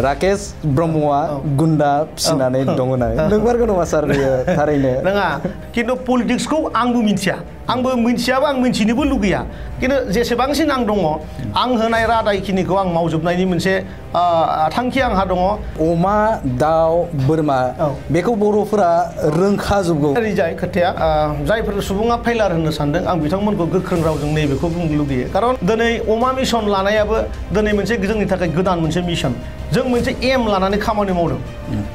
राकेश ब्रह्मआ गुन्दा फिसिनानै दङ होननानै नोंमारगौ नामा सार बेयो थारैनो नङा खिन्थु पलिटिक्सखौ आंबो मिथिया आंबो मिथियाबा आं मिथिनोबो लुगैया खिन्थु जेसेबांसिन आं दङ आं होनाय रादायखिनिखौ आं मावजोबनायनि मोनसे थांखि आंहा दङ अमा दाउ बोरमा बेखौ बर'फोरा रोंखाजोबगौ जाय खोथाया जायफोर सुबुङा फेलार होननो सानदों आं बिथांमोनखौ गोख्रों रावजों नैबेखौ बुंनो लुगैयो खारन दिनै अमा मिशन लानायाबो दिनै मोनसे जोंनि थाखाय गोदान मोनसे मिशन जों मोनसे एम लानानै खामानि मावदों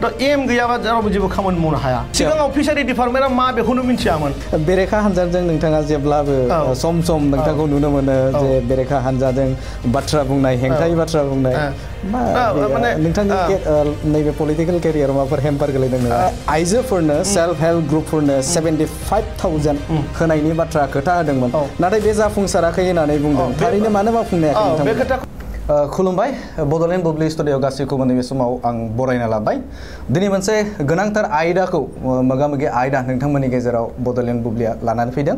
दा एम गैयाबा रावबो जेबो खामानि मावनो हाया सिगाङाव फिसारि डिपार्टमेन्टआ मा बेखौनो मिथियामोन बेरेखा हानजाजों नोंथाङा जेब्लाबो सम सम नोंथांखौ नुनो मोनो जे बेरेखा हानजाजों बाथ्रा बुंनाय हेंथायै बाथ्रा बुंनाय नोंथांनि नैबे पलिटिकेल केरियाराव माबाफोर हेम्पार गोलैदों नामा आइजोफोरनो सेल्फ हेल्प ग्रुपफोरनो 75,000 होनायनि बाथ्रा खोथा होदोंमोन नाथाय बे जाफुंसाराखै होननानै बुंदों थारैनो मानो मावफुंनो हायाखै खुलुमबाय बड'लेण्ड बुब्लि स्टुडिअ गासैखौबो नैबे समाव आं बरायना लाबाय दिनै मोनसे गोनांथार आयदाखौ मोगा-मोगि आयदा नोंथांमोननि गेजेराव बड'लेण्ड बुब्लिया लानानै फैदों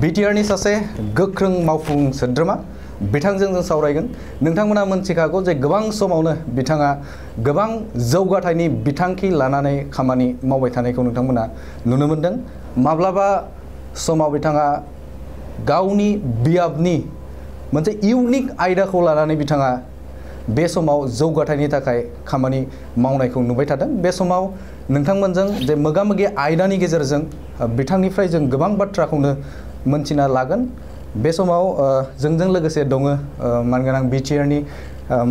BTR नि सासे गोख्रों मावफुं सोद्रोमा बिथांजों जों सावरायगोन नोंथांमोना मोनथिखागौ जे गोबां समावनो बिथाङा गोबां जौगाथायनि बिथांखि लानानै खामानि मावबाय थानायखौ नोंथांमोना नुनो मोनदों माब्लाबा समाव बिथाङा गावनि बियाबनि मोनसे इउनिक आयदाखौ लानानै बिथाङा बे समाव जौगाथायनि थाखाय खामानि मावनायखौ नुबाय थादों बे समाव नोंथांमोनजों जे मोगा-मोगि आयदानि गेजेरजों बिथांनिफ्राय जों गोबां बाथ्राखौनो मोनथिना लागोन बे समाव जोंजों लोगोसे दङ मानगोनां BTR नि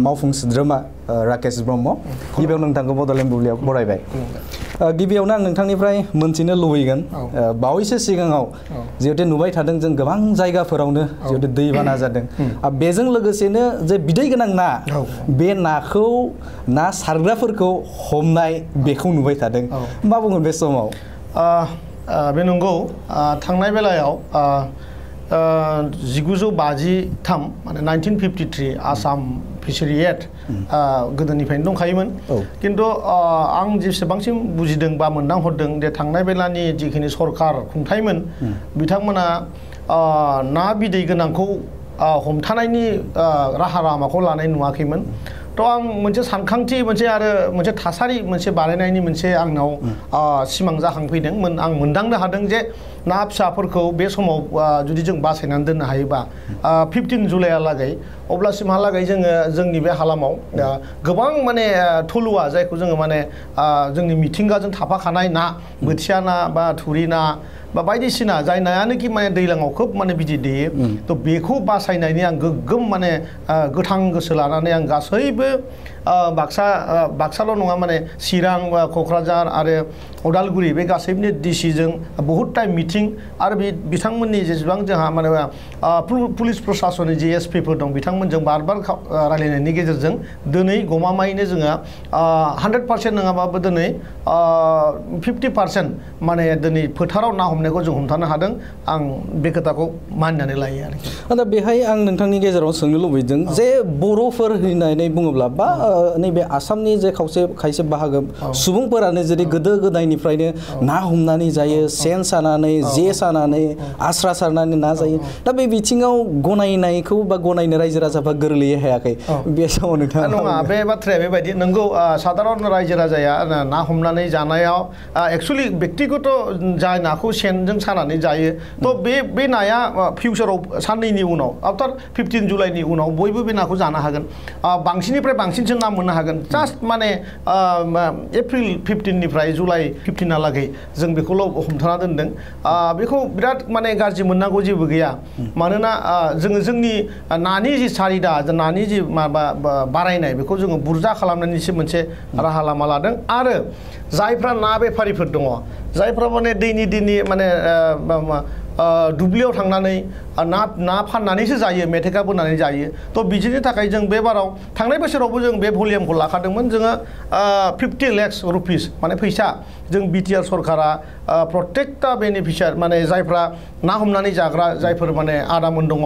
मावफुं सोद्रोमा राकेश ब्रह्म गिबियाव नोंथांखौ बड'लेण्ड बुब्लियाव बरायबाय गिबियावनो आं नोंथांनिफ्राय मोनथिनो लुबैगोन बावैसो सिगाङाव जिहेतु नुबाय थादों जों गोबां जायगाफोरावनो जिहेतु दैबाना जादों बेजों लोगोसेनो जे बिदै गोनां ना बे नाखौ ना सारग्राफोरखौ हमनाय बेखौ नुबाय थादों मा बुंगोन बे समाव बे नंगौ थांनाय बेलायाव 1953 माने 1953 आसाम फिसारि एक्ट गोदोनिफ्रायनो दंखायोमोन किन्तु आं जेसेबांसिम बुजिदों बा मोनदांहरदों जे थांनाय बेलानि जिखिनि सरकार खुंथायमोन बिथांमोना ना बिदै गोनांखौ हमथानायनि राहा लामाखौ लानाय नुवाखैमोन थ' आं मोनसे सानखांथि मोनसे आरो मोनसे थासारि मोनसे बानायनायनि मोनसे आंनाव सिमां जाखांफैदों आं मोनदांनो हादों जे ना फिसाफोरखौ बे समाव जुदि जों बासायनानै दोननो हायोबा 15 जुलाइहालागै अब्लासिमहालागै जोङो जोंनि बे हालामाव गोबां माने थलुवा जायखौ जोङो माने जोंनि मिथिंगाजों थाफाखानाय ना बोथिया ना बा थुरि ना बा बायदिसिना जाय नायानोखि माने दैलाङाव खोब माने बिदै दैयो थ' बेखौ बासायनायनि आं गोग्गोम माने गोथां गोसो लानानै आं गासैबो बाक्साल' नङा माने चिरां क'क्राझार आरो उदालगुरि बे गासैबोनि डिसिजों बहुद टाइम मिटिं आरो बिथांमोननि जेसेबां जोंहा माने पुलिस प्रशासननि जे SP फोर दं बिथांमोनजों बार-बार रायलायनायनि गेजेरजों दिनै गमामायैनो जोङो 100% नङाबाबो दिनै 50% माने दिनै फोथाराव ना हमनायखौ जों हमथानो हादों आं बे खोथाखौ मानिनानै लायो आरोखि दा बेहाय आं नोंथांनि गेजेराव सोंनो लुबैदों जे बर'फोर होननानै बुङोब्ला बा नैबे आसामनि जे खायसे बाहागो सुबुंफोरानो जेरै गोदो गोदायनिफ्रायनो ना हमनानै जायो सेन सानानै जे सानानै आस्रा सारनानै ना जायो दा बे बिथिङाव गनायनायखौ बा गनायनो रायजो राजाफ्रा गोरलैयै हायाखै बे समाव नोंथाङा नङा बे बाथ्राया बेबायदि नंगौ साधारन रायजो राजाया ना हमनानै जानायाव एक्चुअलि व्यक्तिगत जाय नाखौ सेनजों सानानै जायो थ' बे नाया फिउचाराव साननैनि उनाव आफ्टार 15 जुलाइनि उनाव बयबो बे नाखौ जानो हागोन बांसिननिफ्राय बांसिनसो ना मोननो हागोन जास्ट माने एप्रिल 15निफ्राय जुलाइ 15हालागै जों बेखौल' हमथाना दोनदों बेखौ बिराद माने गाज्रि मोननांगौ जेबो गैया मानोना जोङो जोंनि नानि जि सारिदा नानि जि माबा बारायनाय बेखौ जोङो बुरजा खालामनायनिसो मोनसे राहा लामा लादों आरो जायफ्रा ना बेफारिफोर दङ जायफ्रा माने दैनि माने दुब्लियाव थांनानै ना फाननानैसो जायो मेथेखा बोनानै जायो थ' बिदिनि थाखाय जों बे बाराव थांनाय बोसोरावबो जों बे भलिउमखौ लाखादोंमोन जोङो 50 लाख रुपिस माने फैसा जों BTR सरकारा प्रत्येकटा बेनिफिसियार माने जायफ्रा ना हमनानै जाग्रा जायफोर माने आदामोन दङ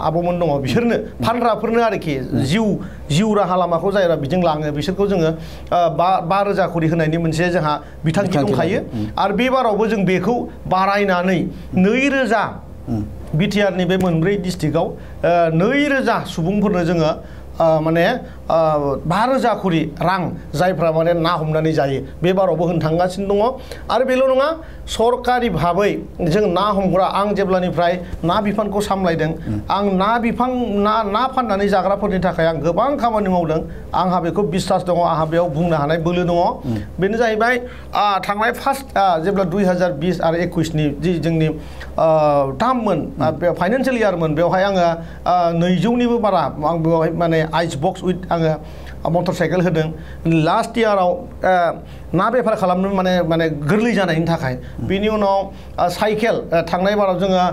आब'मोन दङ बिसोरनो फानग्राफोरनो आरोखि जिउ राहा लामाखौ जायरा बिजों लाङो बिसोरखौ जोङो 5,000 करि होनायनि मोनसे जोंहा बिथांखि दंखायो आरो बे बारावबो जों बेखौ बारायनानै 2,000 BTR नि बे मोनब्रै डिस्ट्रिक्टआव 2,000 सुबुंफोरनो जोङो माने 5,000 कोटी रां जायफ्रा माने ना हमनानै जायो बे बारावबो होनो थांगासिनो दङ आरो बेल' नङा सरकारि भाबै जों ना हमग्रा आं जेब्लानिफ्राय ना बिफानखौ सामलायदों आं ना फाननानै जाग्राफोरनि थाखाय आं गोबां खामानि मावदों आंहा बेखौ बिश्वास दङ आंहा बेयाव बुंनो हानाय बोलो दङ बेनो जाहैबाय थांनाय फार्स्ट जेब्ला 2020 आरो 21 नि जि जोंनि टार्ममोन फाइनान्सियेल इयारमोन बेवहाय आङो 200निबो बारा आं बेवहाय माने आइस बक्स उइथ आङो मटर साइकेल होदों लास्ट इयाराव ना बेफार खालामनो माने गोरलै जानायनि थाखाय बिनि उनाव साइकेल थांनाय बाराव जोङो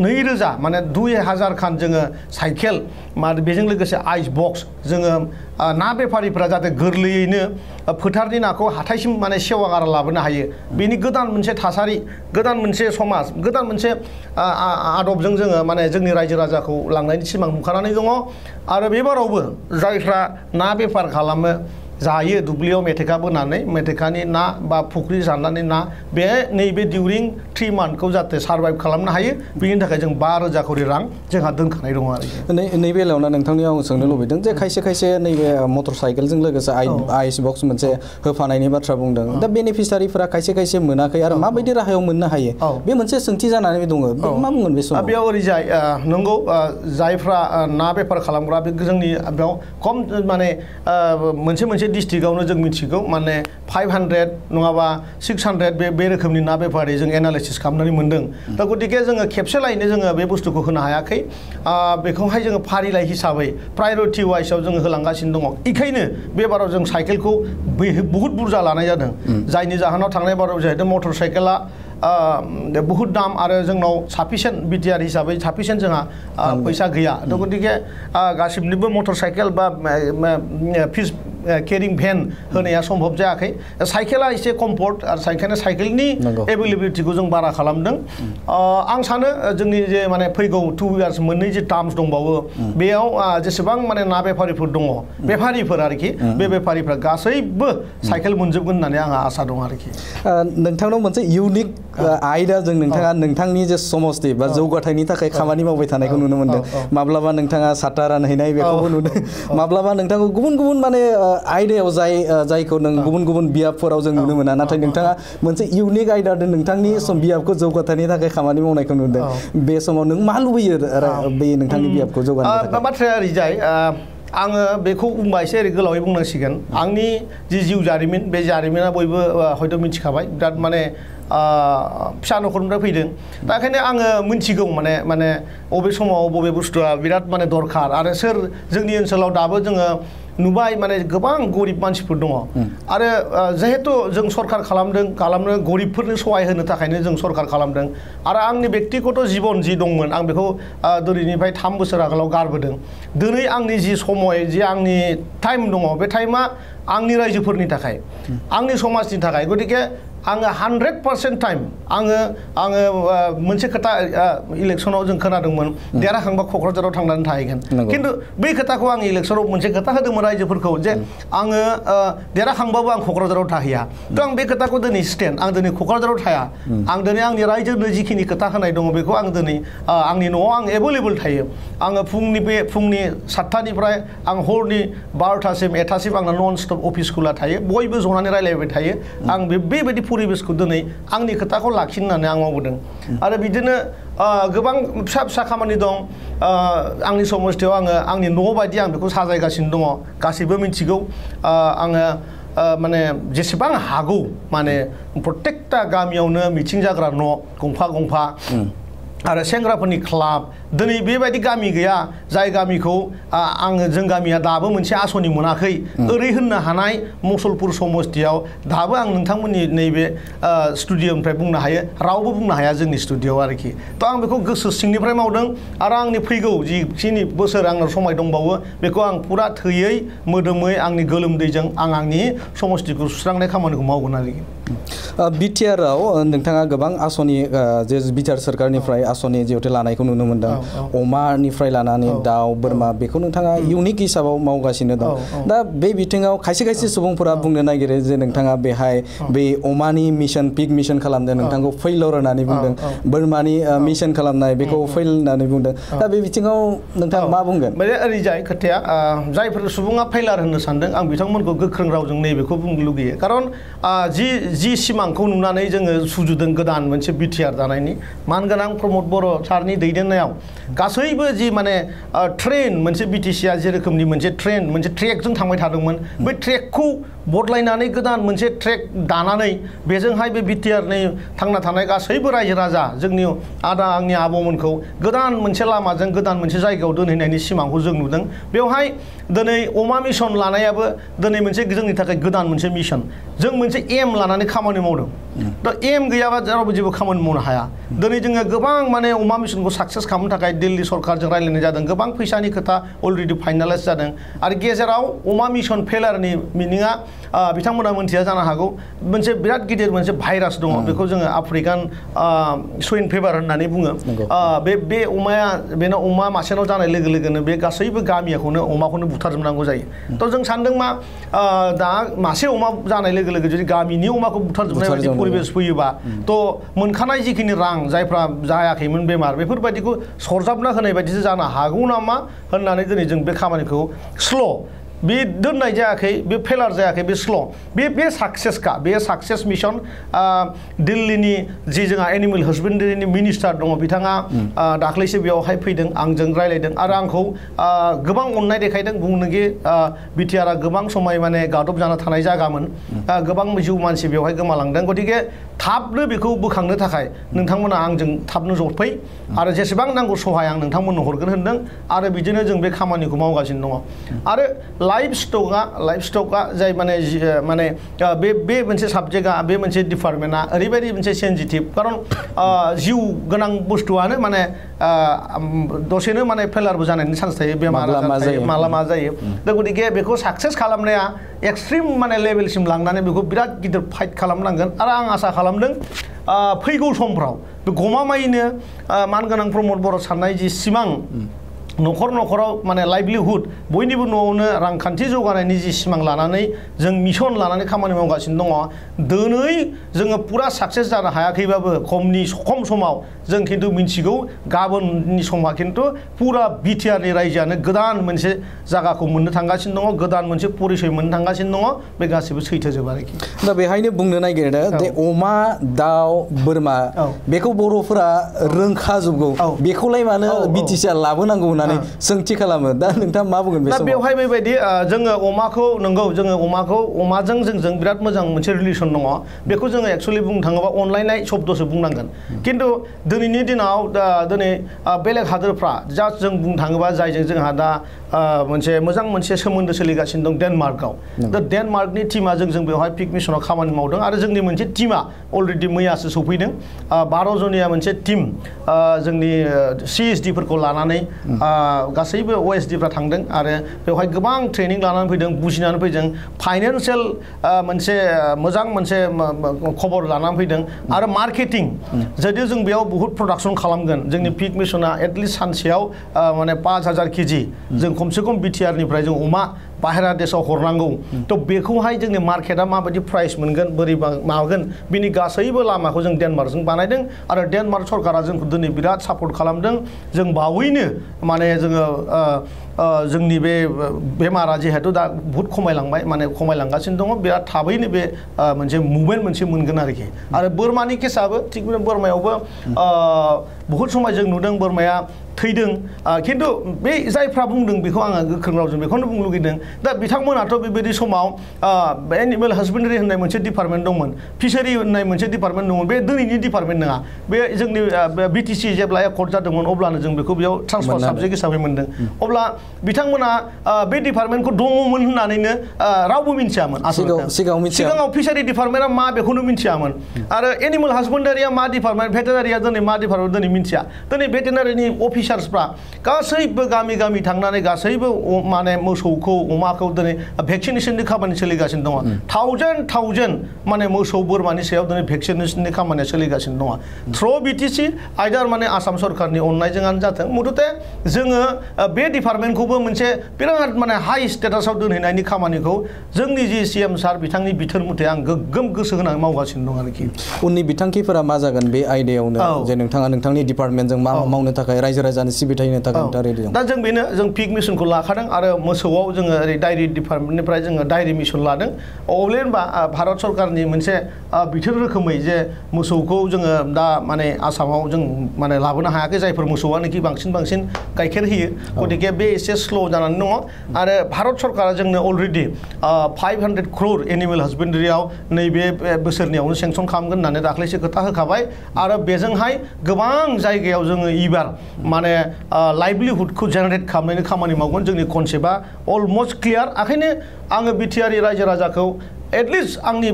2,000 माने 2,000 खान जोङो साइकेल बेजों लोगोसे आइस बक्स जोङो ना बेफारिफ्रा जाहाथे गोरलैयैनो फोथारनि नाखौ हाथायसिम माने सेवागारा लाबोनो हायो बेनि गोदान मोनसे थासारि गोदान मोनसे समाज गोदान मोनसे आदबजों जोङो माने जोंनि रायजो राजाखौ लांनायनि सिमां नुखानानै दङ आरो बे बारावबो जायफ्रा ना बेफार खालामो जायो दुब्लियाव मेथेका बोनानै मेथेकानि ना बा फुख्रि जानानै ना बे नैबे डिउरिं 3 मान्थखौ जाहाथे सार्भाइभ खालामनो हायो बेनि थाखाय जों 5,000 कोटी रां जोंहा दोनखानाय दङ आरो नै बेलायावनो नोंथांनियाव आं सोंनो लुबैदों जे खायसे नैबे मटर साइकेलजों लोगोसे आइस बक्स मोनसे होफानायनि बाथ्रा बुंदों दा बेनिफिसारिफोरा खायसे मोनाखै आरो माबायदि राहायाव मोननो हायो बे मोनसे सोंथि जानानै दङ मा बुंगोन बे समाव बेयाव ओरैजाय नंगौ जायफ्रा ना बेफार खालामग्रा बे जोंनि बेयाव खम माने मोनसे डिस्ट्रिक्टआवनो जों मिथिगौ माने 500 नङाबा 600 बे रोखोमनि ना बेफारि जों एनालाइसिस खालामनानै मोनदों दा गतिके जोङो खेबसे लायनो जोङो बे बुस्थुखौ होनो हायाखै बेखौहाय जोङो फारिलाइ हिसाबै प्रायरिटि वाइसआव जोङो होलांगासिनो दङ इखायनो बे बाराव जों साइकेलखौ बहुद बुरजा लानाय जादों जायनि जाहोनाव थांनाय बाराव जाहैदों मटर साइकेला बहुत दाम आरो जोंनाव साफिसियेन्ट BTR हिसाबै साफिसियेन्ट जोंहा फैसा गैया दा गतिके गासिबनिबो मटर साइकेल बा फिस केरिं भेन होनाया सम्भब जायाखै साइकेला एसे कम्फर्ट आरो साइकेलनि एभेलेबिलिटिखौ जों बारा खालामदों आं सानो जोंनि जे माने फैगौ 2 इयार्स मोननै जे टार्म्स दंबावो बेयाव जेसेबां माने ना बेफारिफोर दङ बेफारिफोर आरोखि बे बेफारिफ्रा गासैबो साइकेल मोनजोबगोन होननानै आंहा आसा दं आरोखि नोंथांनाव मोनसे इउनिक आयदाजों नोंथाङा नोंथांनि जे समस्ति बा जौगाथायनि थाखाय खामानि मावबाय थानायखौ नुनो मोनदों माब्लाबा नोंथाङा साथा रानहैनाय बेखौबो नुदों माब्लाबा नोंथांखौ गुबुन माने आयदायाव जायखौ नों गुबुन बियाबफोराव जों नुनो मोना नाथाय नोंथाङा मोनसे इउनिक आयदाजों नोंथांनि बियाबखौ जौगाथायनि थाखाय खामानि मावनायखौ नुदों बे समाव नों मा लुबैयो बे नोंथांनि बियाबखौ जौगानो थाखाय बाथ्राया ओरैजाय आङो बेखौ बुंबा एसे ओरै गोलावै बुंनांसिगोन आंनि जि जिउ जारिमिन बे जारिमिना बयबो हयथ' मिथिखाबाय बिराद माने फिसा न'खरनिफ्राय फैदों दा ओंखायनो आङो मिथिगौ माने बबे समाव बबे बुस्थुआ बिराद माने दरखार आरो सोर जोंनि ओनसोलाव दाबो जोङो नुबाय माने गोबां गरिब मानसिफोर दङ आरो जिहेतु जों सरकार खालामनो गरिबफोरनो सहाय होनो थाखायनो जों सरकार खालामदों आरो आंनि बेक्तिगत जिबन जि दंमोन आं बेखौ दिनैनिफ्राय 3 बोसोर आगोलाव गारबोदों दिनै आंनि जि समय जि आंनि टाइम दङ बे टाइमा आंनि रायजोफोरनि थाखाय आंनि समाजनि थाखाय गतिके आङो 100% टाइम आङो मोनसे खोथा इलेक्सनाव जों खोनादोंमोन देरहाखांबा क'क्राझाराव थांनानै थाहैगोन खिन्थु बै खोथाखौ आं इलेक्सनाव मोनसे खोथा होदोंमोन रायजोफोरखौ जे आङो देरहाखांबाबो आं क'क्राझाराव थाहैया थ' आं बे खोथाखौ दिनै स्टेन्ड आं दिनै क'क्राझाराव थाया आं दिनै आंनि रायजोनो जिखिनि खोथा होनाय दङ बेखौ आं दिनै आंनि न'आव आं एभेलेबल थायो आङो फुंनि 7थानिफ्राय आं हरनि 12थासिम 1थासिम आंना नन स्टप अफिस खुला थायो बयबो जनानै रायलायबाय थायो आं बेबायदि परिबेसखौ दिनै आंनि खोथाखौ लाखिनो होननानै आं मावबोदों आरो बिदिनो गोबां फिसा खामानि दं आंनि समस्थियाव आंनि न' बायदि आं बेखौ साजायगासिनो दङ गासैबो मिथिगौ आङो माने जेसेबां हागौ माने प्रत्येकटा गामियावनो मिथिं जाग्रा न' गंफा आरो सेंग्राफोरनि क्लाब दिनै बेबायदि गामि गैया जाय गामिखौ जों गामिया दाबो मोनसे आसनि मोनाखै ओरै होननो हानाय मुसलपुर समस्तियाव दाबो आं नोंथांमोननि नैबे स्टुडिअनिफ्राय बुंनो हायो रावबो बुंनो हाया जोंनि स्टुडिअआव आरोखि थ' आं बेखौ गोसो सिंनिफ्राय मावदों आरो आंनि फैगौ जिखिनि बोसोर आंनाव समाय दंबावो बेखौ आं फुरा थैयै मोदोमै आंनि गोलोमदैजों आंनि समस्तिखौ सुस्रांनाय खामानिखौ मावगोन आरोखि BTR आव नोंथाङा गोबां आसनि जे बिटिआर सरकारनिफ्राय आसनि जिहेतु लानायखौ नुनो मोनदों अमानिफ्राय लानानै दाउ बोरमा बेखौ नोंथाङा इउनिक हिसाबाव मावगासिनो दं दा बे बिथिङाव खायसे सुबुंफोरा बुंनो नागिरो जे नोंथाङा बेहाय बे अमानि मिशन पिग मिशन खालामदों नोंथांखौ फेइलर होननानै बुंदों बोरमानि मिशन खालामनाय बेखौ फेइल होननानै बुंदों दा बे बिथिङाव नोंथाङा मा बुंगोन माने ओरैजाय खोथाया जायफोर सुबुङा फेइलार होननो सानदों आं बिथांमोनखौ गोख्रों रावजों नैबेखौ बुंनो लुगैयो खारन जि सिमांखौ नुनानै जोङो सुजुदों गोदान मोनसे बिटिआर दानायनि मानगोनां प्रमद बर' सारनि दैदेननायाव गासैबो जि माने ट्रेन मोनसे बिटिसिआ जे रोखोमनि मोनसे ट्रेन मोनसे ट्रेकजों थांबाय थादोंमोन बै ट्रेकखौ बदलायनानै गोदान मोनसे ट्रेक दानानै बेजोंहाय बे बिटिआरनि थांना थानाय गासैबो रायजो राजा जोंनि आदा आंनि आबौमोनखौ गोदान मोनसे लामाजों गोदान मोनसे जायगायाव दोनहैनायनि सिमांखौ जों नुदों बेवहाय दिनै अमा मिशन लानायाबो दिनै मोनसे जोंनि थाखाय गोदान मोनसे मिशन जों मोनसे एम लानानै खामानि मावदों दा एम गैयाबा जेरावबो जेबो खामानि मावनो हाया दिनै जोङो गोबां माने अमा मिशनखौ साक्सेस खालामनो थाखाय दिल्ली सरकारजों रायज्लायनाय जादों गोबां फैसानि खोथा अलरेडि फाइनालाइज जादों आरो गेजेराव अमा मिशन फेलारनि मिनिङा बिथांमोना मोनथिया जानो हागौ मोनसे बिराद गिदिर मोनसे भाइरास दङ बेखौ जोङो आफ्रिकान सुइन फेभार होननानै बुङो बे अमाया बेनो अमा मासेनाव जानाय लोगो लोगोनो बे गासैबो गामियाखौनो अमाखौनो बुथारजोबनांगौ जायो थ' जों सानदों मा दा मासे अमा जानाय लोगो लोगो जुदि गामिनि अमाखौ बुथारजोबनाय बायदि परिबेस फैयोबा थ' मोनखानाय जिखिनि रां जायफ्रा जायाखैमोन बेमार बेफोरबायदिखौ सरजाबना होनाय बायदिसो जानो हागौ नामा होननानै दिनै जों बे खामानिखौ स्ल' बे दोननाय जायाखै बे फेलार जायाखै बे स्ल' बे साक्सेसखा बे साक्सेस मिशन दिल्लीनि जि जोंहा एनिमेल हासबेन्डारिनि मिनिस्टार दङ बिथाङा दाख्लैसो बेयावहाय फैदों आंजों रायलायदों आरो आंखौ गोबां अननाय देखायदों बुंनोखि बिटिआरआ गोबां समाय माने गादब जाना थानाय जायगामोन गोबां जिउ मानसि बेवहाय गोमालांदों गतिके थाबनो बेखौ बोखांनो थाखाय नोंथांमोना आंजों थाबनो जफै आरो जेसेबां नांगौ सहाय आं नोंथांमोननो हरगोन होनदों आरो बिदिनो जों बे खामानिखौ मावगासिनो दङ आरो लाइफ स्टकआ जाय माने बे मोनसे साबजेक्टआ बे मोनसे डिपार्टमेन्टआ ओरैबायदि मोनसे सेन्सिटिभ खारन जिउ गोनां बुस्थुआनो माने दसेनो माने फेलारबो जानायनि चान्स थायो बेमार माला मा जायो दा गतिके बेखौ साक्सेस खालामनाया एक्सट्रिम माने लेभेलसिम लांनानै बेखौ बिराद गिदिर फाइट खालामनांगोन आरो आं आसा खालामदों फैगौ समफ्राव बे गमामायैनो मानगोनां प्रमद बर' साननाय जि सिमां न'खराव माने लाइभलिहुड बयनिबो न'आवनो रांखान्थि जौगानायनि जि सिमां लानानै जों मिशन लानानै खामानि मावगासिनो दङ दिनै जोङो पुरा साक्सेस जानो हायाखैबाबो खम समाव जों खिन्थु मिन्थिगौ गाबोननि समा खिन्थु पुरा बिटिआरनि रायजोआनो गोदान मोनसे जायगाखौ मोननो थांगासिनो दङ गोदान मोनसे परिचय मोननो थांगासिनो दङ बे गासिबो सैथोजोब आरोखि दा बेहायनो बुंनो नागिरो जे अमा दाउ बोरमा बेखौ बर'फोरा रोंखाजोबगौ बेखौलाय मानो बिटिसिआ लाबोनांगौ सोंथि खालामो दा नोंथाङा मा बुंगोन दा बेवहाय बेबायदि जोङो अमाखौ नंगौ जोङो अमाजों जोंजों बिराद मोजां मोनसे रिलेसन दङ बेखौ जोङो एक्चुअलि बुंनो थाङोबा अनलायनाय शब्दसो बुंनांगोन खिन्थु दिनैनि दिनाव दिनै बेलेग हादोरफ्रा जास्ट जों बुंनो थाङोबा जायजों जोंहा दा मोनसे सोमोन्दो सोलिगासिनो दं डेनमार्कआव दा डेनमार्कनि टीमा जों बेवहाय पिक मिशनाव खामानि मावदों आरो जोंनि मोनसे टीमा अलरेडि मैयासो सफैदों 12 जनिया मोनसे टीम जोंनि CSDफोरखौ लानानै गासैबो OSDफ्रा थांदों आरो बेवहाय गोबां ट्रेनिं लानानै फैदों बुजिनानै फैदों फाइनान्सियेल मोनसे मोजां मोनसे खबर लानानै फैदों आरो मार्केटिं जुदि जों बेयाव बहुत प्रडाक्शन खालामगोन जोंनि पिक मिशना एटलिस्ट सानसेयाव माने 5000 केजि जों खमसे खम बिटिआरनिफ्राय जों अमा बाहेरा देशाव हरनांगौ थ' बेखौहाय जोंनि मार्केटआ माबायदि प्राइस मोनगोन बोरै मागोन बिनि गासैबो लामाखौ जों डेनमार्कजों बानायदों आरो डेनमार्क सरकारा जोंखौ दिनै बिराद सापर्ट खालामदों जों बावैनो माने जोङो जोंनि बे बेमारा जिहेतु दा बहुत खमायलांबाय माने खमायलांगासिनो दङ बिराद थाबैनो बे मोनसे मुभमेन्ट मोनसे मोनगोन आरोखि आरो बोरमानि केसाबो थिग बोरमायावबो बहुत समाय जों नुदों बोरमाया थैदों खिन्थु बे जायफ्रा बुंदों बेखौ आङो गोख्रों रावजों बेखौनो बुंनो लुगैदों दा बिथांमोनाथ' बेबायदि समाव एनिमेल हासबेन्डारि होननाय मोनसे डिपार्टमेन्ट दंमोन फिसारि होननाय मोनसे डिपार्टमेन्ट दंमोन बे दिनैनि डिपार्टमेन्ट नङा बे जोंनि BTC जेब्ला एकर्ड जादोंमोन अब्लानो जों बेखौ बेयाव ट्रान्सफार साबजेक्ट हिसाबै मोनदों अब्ला बिथांमोना बे डिपार्टमेन्टखौ दङमोन होननानैनो रावबो मिन्थियामोन सिगाङाव फिसारि डिपार्टमेन्टआ मा बेखौनो मिन्थियामोन आरो एनिमेल हासबेन्डारिया मा डिपार्टमेन्ट भेटेनारिया दिनै मा डिपार्टमेन्ट दिनै मिथिया दिनै भेटेनारिनि अफिसार्सफ्रा गासैबो गामि गामि थांनानै गासैबो माने मोसौखौ अमाखौ दिनै भेक्सिनेसननि खामानि सोलिगासिनो दङ थाउजेन्ड माने मोसौ बोरमानि सायाव दिनै भेक्सिनेसननि खामानिया सोलिगासिनो दङ थ्र बिटिसि आयदार माने आसाम सरकारनि अननायजोंआनो जाथों मुथते जोङो बे डिपार्टमेन्टखौबो मोनसे बिराद माने हाई स्टेटासाव दोनहैनायनि खामानिखौ जोंनि जि सीएम सार बिथांनि बिथोन मथे आं गोग्गोम गोसो होनानै मावगासिनो दं आरोखि उननि बिथांखिफोरा मा जागोन बे आयदायावनो जे नोंथाङा नोंथांनि डिपार्टमेन्टजों मा मावनो थाखाय रायजो राजानि सिबिथाय होनो थाखाय नोंथाङा रेडि दं दा जों बेनो जों पिक मिशनखौ लाखादों आरो मोसौआव जोङो ओरै डायरि डिपार्टमेन्टनिफ्राय जोङो डायरि मिशन लादों अब्ले होनबा भारत सरकारनि मोनसे बिथोन रोखोमै जे मोसौखौ जोङो दा माने आसामाव जों माने लाबोनो हायाखै जायफोर मोसौआनोखि बांसिन गाइखेर होयो गतिके बे एसे स्ल' जानानै दङ आरो भारत सरकारा जोंनो अलरेडि 500 crore एनिमेल हासबेन्डारियाव नैबे बोसोरनियावनो सेंसन खालामगोन होननानै दाख्लैसो खोथा होखाबाय आरो बेजोंहाय गोबां जायगायाव जोङो इबार माने लाइभलिहुडखौ जेनेरेट खालामनायनि खामानि मावगोन जोंनि कनसेप्टआ अलमस्ट क्लियार ओंखायनो आङो बिटिआर रायजो राजाखौ एटलिस्ट आंनि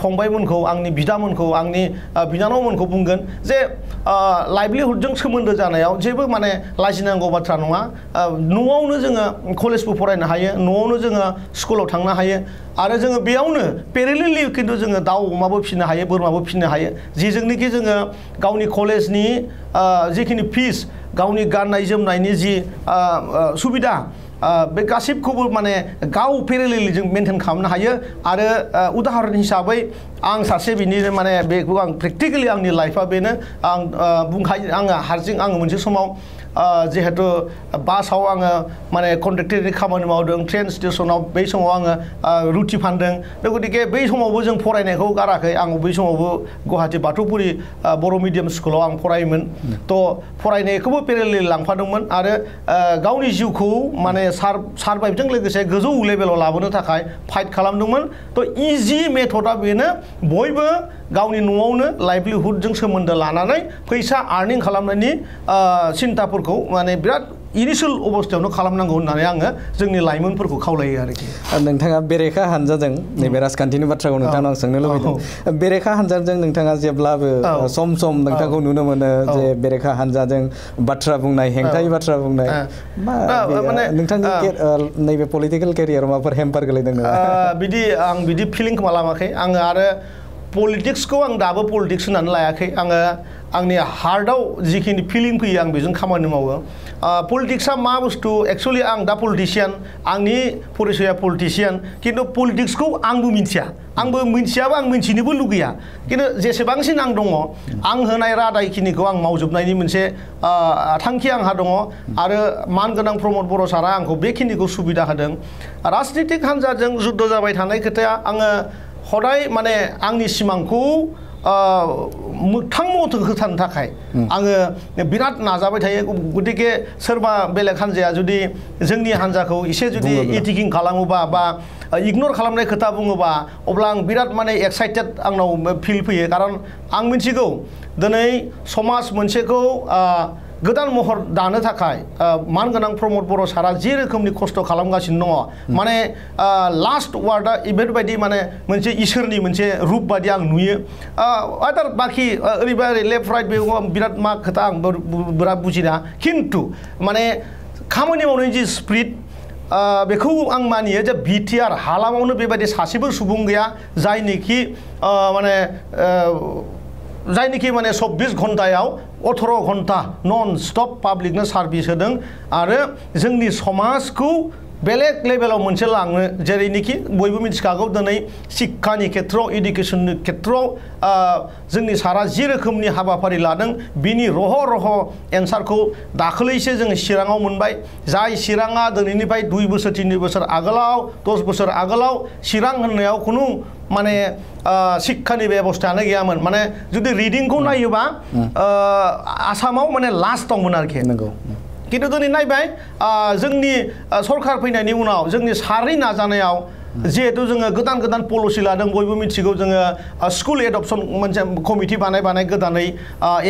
फंबायमोनखौ आंनि बिदामोनखौ आंनि बिनानावमोनखौ बुंगोन जे लाइभलिहुडजों सोमोन्दो जानायाव जेबो माने लाजिनांगौ बाथ्रा नङा न'आवनो जोङो कलेजबो फरायनो हायो न'आवनो जोङो स्कुलाव थांनो हायो आरो जोङो बेयावनो पेरेलेलि खिन्थु जोङो दाउ अमाबो फिसिनो हायो बोरमाबो फिसिनो हायो जेजोंनोखि जोङो गावनि कलेजनि जिखिनि फिस गावनि गाननाय जोमनायनि जि सुबिदा बे गासिबखौबो माने गाव पेरेलेलि जों मेनटेन खालामनो हायो आरो उदाहरन हिसाबै आं सासे बिनिनो माने बेखौ आं प्रेक्टिकेलि आंनि लाइफआ बेनो आं बुंखायो आङो हारसिं आङो मोनसे समाव जिहेतु बासाव आङो माने कन्ट्रेक्टरनि खामानि मावदों ट्रेन स्टेशनाव बै समाव आङो रुटि फानदों गतिके बै समावबो जों फरायनायखौ गाराखै आं बै समावबो गुवाहाटी बाथौपुरि बर' मिडियाम स्कुलाव आं फरायोमोन थ' फरायनायखौबो पेरेलेलि लांफादोंमोन आरो गावनि जिउखौ माने सारभाइभजों लोगोसे गोजौ लेभेलाव लाबोनो थाखाय फाइट खालामदोंमोन थ' इजि मेथडआ बेनो बयबो गावनि न'आवनो लाइभलिहुडजों सोमोन्दो लानानै फैसा आर्निं खालामनायनि सिन्ताफोरखौ माने बिराद इनिशियेल अबस्थायावनो खालामनांगौ होननानै आङो जोंनि लाइमोनफोरखौ खावलायो आरोखि नोंथाङा बेरेखा हानजाजों नैबे राजखान्थिनि बाथ्राखौ नोंथांनाव आं सोंनो लुबैदों बेरेखा हानजाजों नोंथाङा जेब्लाबो सम नोंथांखौ नुनो मोनो जे बेरेखा हानजाजों बाथ्रा बुंनाय हेंथायै बाथ्रा बुंनाय नोंथांनि नैबे पलिटिकेल केरियाराव माबाफोर हेम्पार गोलैदों बिदि आं बिदि फिलिं खालामाखै आङो आरो पलिटिक्सखौ आं दाबो पलिटिक्स होननानै लायाखै आङो आंनि हार्टआव जिखिनि फिलिं फैयो आं बेजों खामानि मावो पलिटिक्सआ मा बुस्थु एक्चुअलि आं दा पलिटिशियान आंनि परिचया पलिटिशियान खिन्थु पलिटिक्सखौ आंबो मिथिया आंबो मिथियाबा आं मिथिनोबो लुगैया खिन्थु जेसेबांसिन आं दङ आं होनाय रादायखिनिखौ आं मावजोबनायनि मोनसे थांखि आंहा दङ आरो मानगोनां प्रमद बर' सारा आंखौ बेखिनिखौ सुबिदा होदों राजनितिक हान्जाजों जुद्ध जाबाय थानाय खोथाया आङो हदाय माने आंनि सिमांखौ मोगथां महर होथारनो थाखाय आङो बिराद नाजाबाय थायो गतिके सोरबा बेलेग हान्जाया जुदि जोंनि हान्जाखौ एसे जुदि एटिकिं खालामोबा बा इगनर खालामनाय खोथा बुङोबा अब्ला आं बिराद माने एक्साइटेड आंनाव फिल फैयो खारन आं मिथिगौ दिनै समाज मोनसेखौ गोदान महर दानो थाखाय मानगोनां प्रमद बर' सारा जे रोखोमनि खस्थ' खालामगासिनो दङ माने लास्ट वार्डआ बेबायदि माने मोनसे इसोरनि मोनसे रुप बायदि आं नुयो आदार बाखि ओरैबा ओरै लेफ्ट राइट बे बिराद मा खोथा आं बिराद बुजिना खिन्थु माने खामानि मावनायनि जि स्पिरिट बेखौ आं मानियो जे बिटिआर हालामावनो बेबायदि सासेबो सुबुं गैया जायनिखि माने 24 घन्टायाव 18 घन्टा नन स्टप पाब्लिकनो सार्भिस होदों आरो जोंनि समाजखौ बेलेग लेभेलाव मोनसे लांनो जेरैनोखि बयबो मिथिखागौ दिनै शिक्षानि खेथ्रआव इडुकेसननि खेथ्रआव जोंनि सारा जि रोखोमनि हाबाफारि लादों बिनि रह एन्सारखौ दाखालैसो जोङो चिराङाव मोनबाय जाय चिराङा दिनैनिफ्राय 2 बोसोर 3 बोसोर आगोलाव 10 बोसोर आगोलाव चिरां होननायाव खुनु माने शिक्षानि बेबस्थायानो गैयामोन माने जुदि रिडिंखौ नायोबा आसामाव माने लास्टआवमोन आरोखि खिन्थु दिनै नायबाय जोंनि सरकार फैनायनि उनाव जोंनि सारनि नाजानायाव जिहेतु जोङो गोदान पलिसि लादों बयबो मिथिगौ जोङो स्कुल एडप्शन मोनसे कमिटि बानाय गोदानै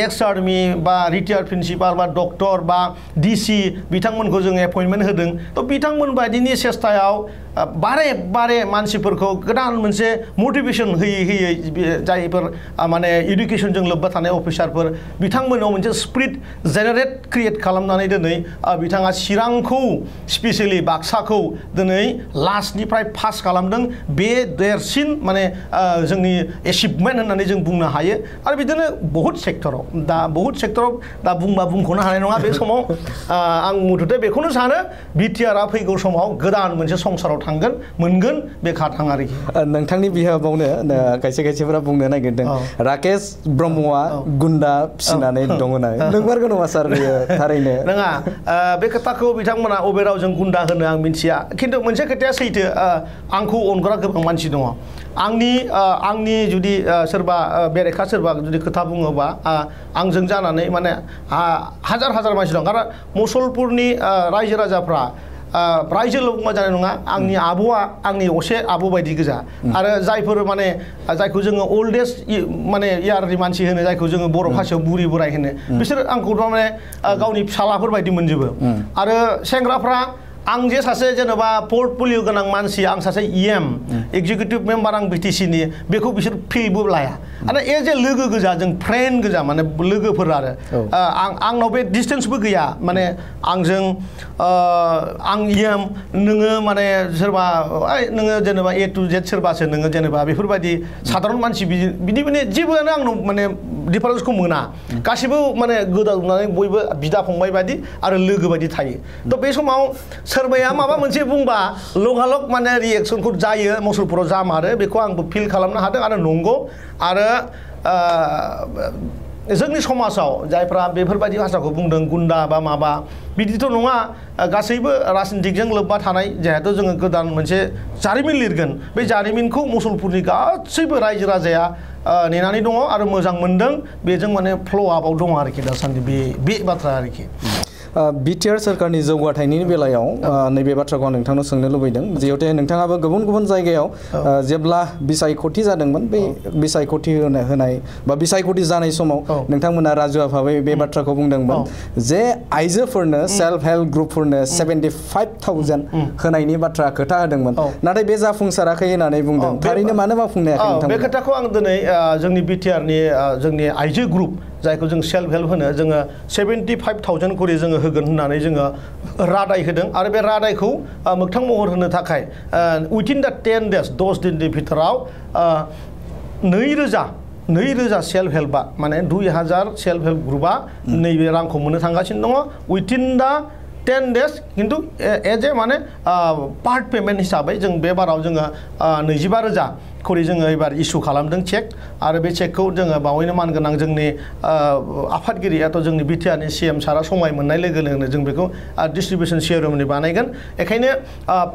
एक्स आर्मी बा रिटायार्ड प्रिन्सिपाल बा डक्टर बा डिसि बिथांमोनखौ जों एपइन्टमेन्ट होदों थ' बिथांमोन बायदिनि सेस्तायाव बारे बारे मानसिफोरखौ गोदान मोनसे मोटिभेसन होयै जायफोर माने इडुकेसनजों लोब्बा थानाय अफिसारफोर बिथांमोनाव मोनसे स्पिरिट जेनेरेट क्रिएट खालामनानै दिनै बिथाङा चिरांखौ स्पेसियेलि बाक्साखौ दिनै लास्टनिफ्राय पास खालामदों बे देरसिन माने जोंनि एचिभमेन्ट होननानै जों बुंनो हायो आरो बिदिनो बहुत सेक्टराव दा बुंबा बुंख'नो हानाय नङा बे समाव आं मुथुथे बेखौनो सानो BTR आ फैगौ समाव गोदान मोनसे संसाराव थांगोन मोनगोन बे खाथां आरोखि नोंथांनि बिहाबावनो खायसे खायसेफोरा बुंनो नागिरदों राकेश ब्रह्मआ गुन्दा फिसिनानै दङ होननानै नंमारगौ नङा सार बेयो थारैनो नङा बे खोथाखौ बिथांमोना अबे रावजों गुन्दा होनो आं मिथिया खिन्थु मोनसे खोथाया सैथो आंखौ अनग्रा गोबां मानसि दङ आंनि जुदि सोरबा बेरेखा सोरबा जुदि खोथा बुङोबा आंजों जानानै माने हाजार हाजार मानसि दं खारन मुसलपुरनि रायजो राजाफ्रा रायजोल' बुंबा जानाय नङा आंनि आब'आ आंनि असे आब' बायदि गोजा आरो जायफोर माने जायखौ जोङो ओल्डेस्ट माने इयारनि मानसि होनो जायखौ जोङो बर' भाषायाव बुरि बोराय होनो बिसोर आंखौ माने गावनि फिसालाफोर बायदि मोनजोबो आरो सेंग्राफ्रा आं जे सासे जेनेबा पर्टफलिय' गोनां मानसि आं सासे EM एक्जिकिउटिभ मेम्बार आं BTC नि बेखौ बिसोर फिलबो लाया आरो एज ए लोगो गोजा जों फ्रेन्ड गोजा माने लोगोफोर आरो आंनाव बे डिसटेन्सबो गैया माने आंजों आं EM नोङो माने सोरबा नोङो जेनेबा A to Z सोरबासो नोङो जेनेबा बेफोरबायदि साधारन मानसि बिदि माने जेबोआनो आंनाव माने डिफारेन्सखौ मोना गासिबो माने गोदावनानै बयबो बिदा फंबाय बायदि आरो लोगो बायदि थायो थ' बे समाव सोरबाया माबा मोनसे बुंबा लगालग माने रिएक्सनखौ जायो मुसलपुराव जामारो बेखौ आंबो फिल खालामनो हादों आरो नंगौ आरो जोंनि समाजाव जायफ्रा बेफोरबायदि भाषाखौ बुंदों गुन्दा बा माबा बिदिथ' नङा गासैबो राजनितिकजों लोब्बा थानाय जिहेतु जोङो गोदान मोनसे जारिमिन लिरगोन बे जारिमिनखौ मुसलपुरनि गासैबो रायजो राजाया नेनानै दङ आरो मोजां मोनदों बेजों माने फ्ल' आपआव दङ आरोखि दासान्दि बे बाथ्रा आरोखि BTR सोरखारनि जौगाथायनि बेलायाव नैबे बाथ्राखौ आं नोंथांनाव सोंनो लुबैदों जिहेतु नोंथाङाबो गुबुन गुबुन जायगायाव जेब्ला बिसायख'थि जादोंमोन बे बिसायख'थि होनाय बा बिसायख'थि जानाय समाव नोंथांमोना राजु आफाबै बे बाथ्राखौ बुंदोंमोन जे आइजोफोरनो सेल्फ हेल्प ग्रुपफोरनो 75,000 होनायनि बाथ्रा खोथा होदोंमोन नाथाय बे जाफुंसाराखै होननानै बुंदों थारैनो मानो मावफुंनो हायाखै बे खोथाखौ आं दिनै जोंनि BTR नि जोंनि आइजो ग्रुप जायखौ जों सेल्फ हेल्प होनो जोङो 75,000 करि जोङो होगोन होननानै जोङो रादाय होदों आरो बे रादायखौ मोगथां महर होनो थाखाय उइथिन दा 10 days 10 दिननि भितराव 2,000 सेल्फ हेल्पआ माने 2,000 सेल्फ हेल्प ग्रुपआ नैबे रांखौ मोननो थांगासिनो दङ उइथिन दा 10 days किन्तु एज ए माने पार्ट पेमेन्ट हिसाबै जों बे बाराव जोङो 25,000 करि जोङो एबार इस्यु खालामदों चेक आरो बे चेकखौ जोङो बावैनो मानगोनां जोंनि आफादगिरियाथ' जोंनि BTR नि CM सारा समाय मोननाय लोगो लोगोनो जों बेखौ डिस्ट्रिबिउसन सेरेमनि बानायगोन बेखायनो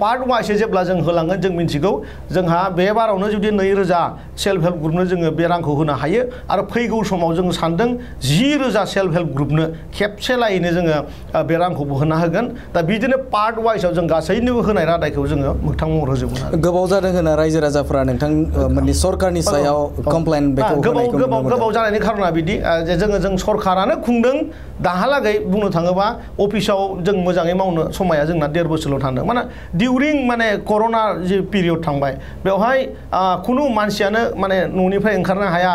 पार्ट वाइसै जेब्ला जों होलांगोन जों मिन्थिगौ जोंहा बे बारावनो जुदि 2,000 सेल्फ हेल्प ग्रुपनो जोङो बे रांखौ होनो हायो आरो फैगौ समाव जों सानदों 10,000 सेल्फ हेल्प ग्रुपनो खेबसे लायैनो जोङो बे रांखौबो होना होगोन दा बिदिनो पार्ट वाइसआव जों गासैनोबो होनाय रादायखौ जोङो मोगथां महर होजोबगोन गोबाव जादों होना रायजो राजाफोरा नोंथां माने सरकारनि सायाव कमप्लेन बेखौ गोबाव जानायनि खारना बिदि जे जों सरकारानो खुंदों दाहालागै बुंनो थाङोबा अफिसाव जों मोजाङै मावनो समाया जोंना 1.5 बोसोरल' थांदों माने डिउरिं माने कर'ना जि पिरियड थांबाय बेवहाय खुनु मानसियानो माने न'निफ्राय ओंखारनो हाया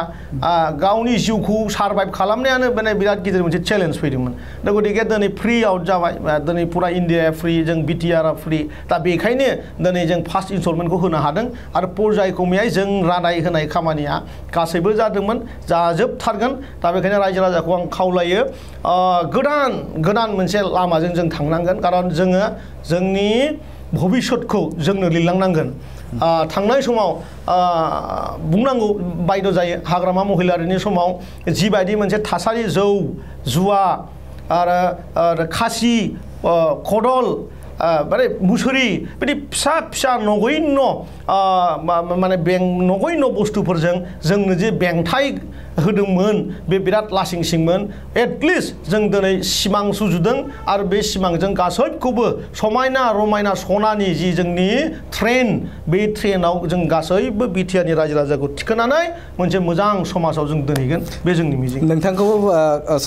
गावनि जिउखौ सारभाइभ खालामनायानो माने बिराद गिदिर मोनसे चेलेन्ज फैदोंमोन दा गतिके दिनै फ्रि आउट जाबाय दिनै पुरा इन्डियाया फ्रि जों BTR आ फ्रि दा बेखायनो दिनै जों फार्स्ट इनस्टलमेन्टखौ होनो हादों आरो पर्यायक्रमै जों रादाय होनाय खामानिया गासैबो जादोंमोन जाजोबथारगोन दा बेखायनो रायजो राजाखौ आं खावलायो गोदान मोनसे लामाजों जों थांनांगोन खारन जोङो जोंनि भबिष्यतखौ जोंनो लिरलांनांगोन थांनाय समाव बुंनांगौ बायद' जायो हाग्रामा महिलारिनि समाव जिबायदि मोनसे थासारि जौ जुवा आरो खासि खदल माने मुसुरि बिदि फिसा फिसा नगैन माने नगैन बुस्थुफोरजों जोंनो जे बेंथाय होदोंमोन बे बिराद लासिंसिंमोन एटलिस्ट जों दिनै सिमां सुजुदों आरो बे सिमांजों गासैखौबो समायना रमायना सनानि जि जोंनि ट्रेन बे ट्रेनाव जों गासैबो BTR नि रायजो राजाखौ थिखोनानै मोनसे मोजां समाजाव जों दोनहैगोन बे जोंनि मिजिं नोंथांखौ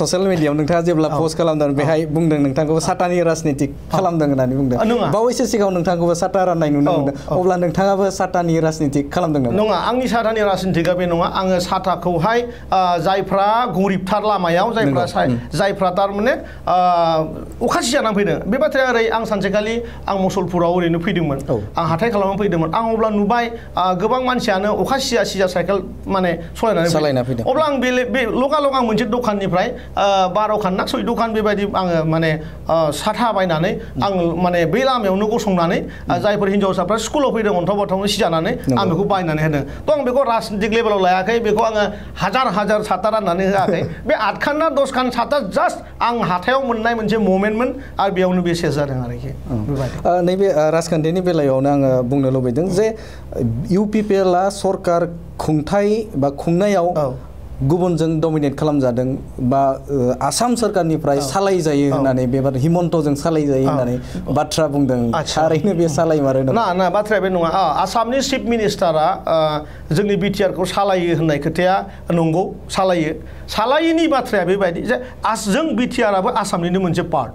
ससियेल मिडियायाव नोंथाङा जेब्ला पस्ट खालामदों बेहाय बुंदों नोंथांखौ सातानि राजनिति खालामदों होननानै बुंदों बावैसो सिगाङाव नोंथांखौबो साटा राननाय नुनो मोनदों अब्ला नोंथाङाबो साटानि राजनिति खालामदों नामा नङा आंनि साटानि राजनितिया बे नङा आङो साटाखौहाय जायफ्रा गरिबथार लामायाव जायफ्रा थारमाने अखा सिजानानै फैदों बे बाथ्राया ओरै आं सानसेखालि आं मुसलपुराव ओरैनो फैदोंमोन आं हाथाय खालामनानै फैदोंमोन आं अब्ला नुबाय गोबां मानसियानो अखा सिजा साइकेल माने सालायना फैदों अब्ला आं बे लगालग आं मोनसे दखाननिफ्राय 12 खान ना 6 खान बेबायदि आङो माने साथा बायनानै आं माने बे लामायावनो गसंनानै जायफोर हिन्जावसाफ्रा स्कुलाव फैदों अन्थाव बाथावनो सिजानानै आं बेखौ बायनानै होदों थ' आं बेखौ राजनितिक लेभेलाव लायाखै बेखौ आङो हाजार साथा राननानै होआखै बे 8 खान ना 10 खान साथा जास्ट आं हाथायाव मोननाय मोनसे मोमेन्टमोन आरो बेयावनो बे सेस जादों आरोखि नैबे राजखान्थिनि बेलायावनो आङो बुंनो लुबैदों जे इउपिपिएलआ सरकार खुंथाय बा खुंनायाव गुबुनजों डमिनेट खालामजादों बा आसाम सरकारनिफ्राय सालाय जायो होननानै बेबार हिमन्तजों सालाय जायो होननानै बाथ्रा बुंदों थारैनो बे सालायमारो ना बाथ्राया बे नङा आसामनि चिफ मिनिस्टारा जोंनि बिटिआर खौ सालायो होननाय खोथाया नंगौ सालायिनि बाथ्राया बेबायदि जे जों बिटिआराबो आसामनिनो मोनसे पार्ट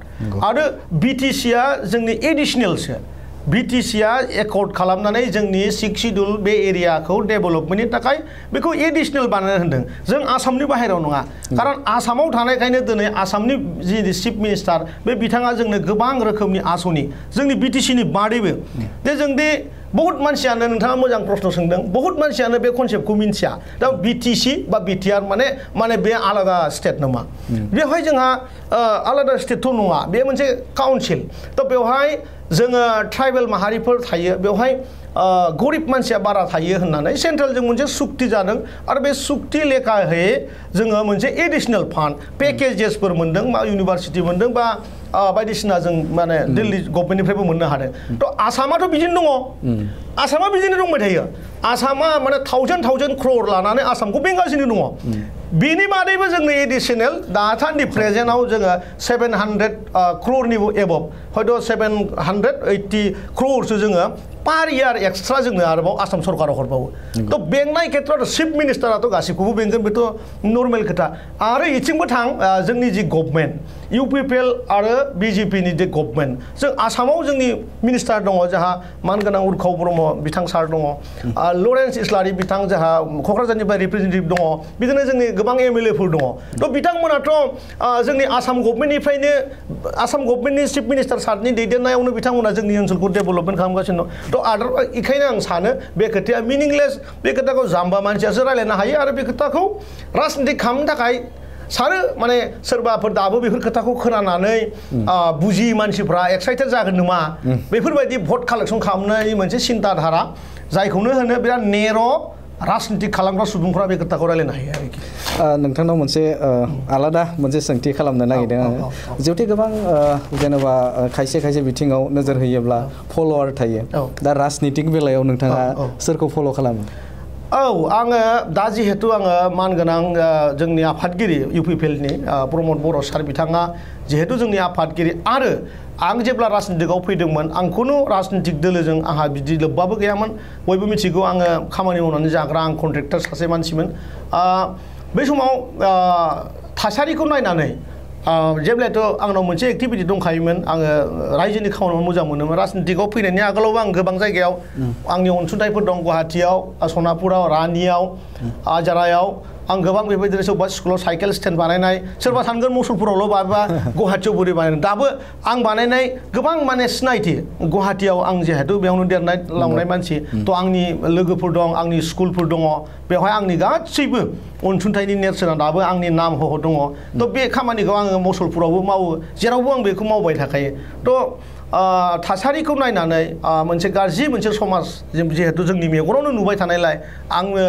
आरो बिटिसिआ जोंनि एडिशनेलसो बिटिसिआ एकर्ड खालामनानै जोंनि 6 शिड्युल बे एरियाखौ डेभेलपमेन्टनि थाखाय बेखौ एडिशनेल बानायना होदों जों आसामनि बाहेरायाव नङा खारन आसामाव थानायखायनो दिनै आसामनि जि चिफ मिनिस्टार बे बिथाङा जोंनो गोबां रोखोमनि आसनि जोंनि बिटिसिनि बादैबो जे जों दे बहुत मानसियानो नोंथाङा मोजां प्रश्न सोंदों बहुत मानसियानो बे कनसेप्टखौ मिन्थिया दा बिटिसि बा बिटिआर माने बे आलादा स्टेट नामा बेवहाय जोंहा आलादा स्टेटथ' नङा बे मोनसे काउन्सिल थ' बेवहाय जोङो ट्राइबेल माहारिफोर थायो बेवहाय गरिब मानसिया बारा थायो होननानै सेन्ट्रेलजों मोनसे सुक्ति जादों आरो बे सुक्ति लेखायै जोङो मोनसे एडिशनेल फान्ड पेकेजेसफोर मोनदों बा इउनिभारसिटि मोनदों बा बायदिसिना जों माने दिल्ली गभर्नमेन्टनिफ्रायबो मोननो हादों थ' आसामाथ' बिदिनो दङ आसामा बिदिनो दंबाय थायो आसामा माने 1000 क्रर लानानै आसामखौ बेंगासिनो दङ बेनि बादैबो जोंनो एडिशनेल दासान्दि प्रेजेन्टआव जोङो 700 क्ररनिबो एबभ हयथ' 780 क्ररसो जोङो पार इयार एक्सट्रा जोंनो आरोबाव आसाम सरकाराव हरबावो थ' बेंनाय खेत्रआव चिफ मिनिस्टाराथ' गासिखौबो बेंगोन बेथ' नर्मेल खोथा आरो इथिंबो थां जोंनि जि गभर्नमेन्ट इउपिपिएल आरो बिजेपिनि जे गभर्नमेन्ट जों आसामाव जोंनि मिनिस्टार दङ जोंहा मानगोनां उर्खाव ब्रह्म बिथां सार दङ लरेन्स इस्लारि बिथां जोंहा क'क्राझारनिफ्राय रिप्रेजेन्टेटिभ दङ बिदिनो जोंनि गोबां एमएलएफोर दङ थ' बिथांमोनाथ' जोंनि आसाम गभर्नमेन्टनिफ्रायनो आसाम गभर्नमेन्टनि चिफ मिनिस्टार सारनि दैदेननायावनो बिथांमोना जोंनि ओनसोलखौ डेभेलपमेन्ट खालामगासिनो दं थ' आदार बेखायनो आं सानो बे खोथाया मिनिंलेस बे खोथाखौ जाम्बा मानसियासो रायलायनो हायो आरो बे खोथाखौ राजनिति खालामनो थाखाय सानो माने सोरबाफोर दाबो बेफोर खोथाखौ खोनानानै बुजि मानसिफ्रा एक्साइटेड जागोन नामा बेफोरबायदि भट कालेक्सन खालामनायनि मोनसे सिन्ता धारा जायखौनो होनो बिराद नेर' राजनिति खालामग्रा सुबुंफ्रा बे खोथाखौ रायलायनो हायो आरोखि नोंथांनाव मोनसे आलादा मोनसे सोंथि खालामनो नागिरदों आङो जिहेथु गोबां जेनेबा खायसे बिथिङाव नोजोर होयोब्ला फल'वार थायो दा राजनितिक बेलायाव नोंथाङा सोरखौ फल' खालामो आङो दा जिहेतु आङो मानगोनां जोंनि आफादगिरि इउपिपिएलनि प्रमद बर' सार बिथाङा जिहेतु जोंनि आफादगिरि आरो आं जेब्ला राजनितिकआव फैदोंमोन आं खुनु राजनितिक दोलोजों आंहा बिदि लोब्बाबो गैयामोन बयबो मिथिगौ आङो खामानि मावनानै जाग्रा आं कन्ट्रेक्टर सासे मानसिमोन बै समाव थासारिखौ नायनानै जेब्लाथ' आंनाव मोनसे एक्टिभिटि दंखायोमोन आङो रायजोनि खामानि मावनो मोजां मोनोमोन राजनितिकआव फैनायनि आगोलावबो आं गोबां जायगायाव आंनि अनसुंथाइफोर दं गुवाहाटियाव सनापुराव रानियाव आजारायाव आं गोबां बेबायदिनो सोरबा स्कुलाव साइकेल स्टेन्ड बानायनाय सोरबा सानगोन मुसलपुरावल' बा गुवाहाटियाव बोरै बानायनाय दाबो आं बानायनाय गोबां माने सिनायथि गुवाहाटियाव आं जिहेतु बेयावनो देरनाय लावनाय मानसि थ' आंनि लोगोफोर दं आंनि स्कुलफोर दङ बेवहाय आंनि गासैबो अनसुंथाइनि नेरसोना दाबो आंनि नाम हह दङ थ' बे खामानिखौ आङो मुसलपुरावबो मावो जेरावबो आं बेखौ मावबाय थाखायो थ' थासारिखौ नायनानै मोनसे गाज्रि मोनसे समाज जिहेतु जोंनि मेगनावनो नुबाय थानायलाय आङो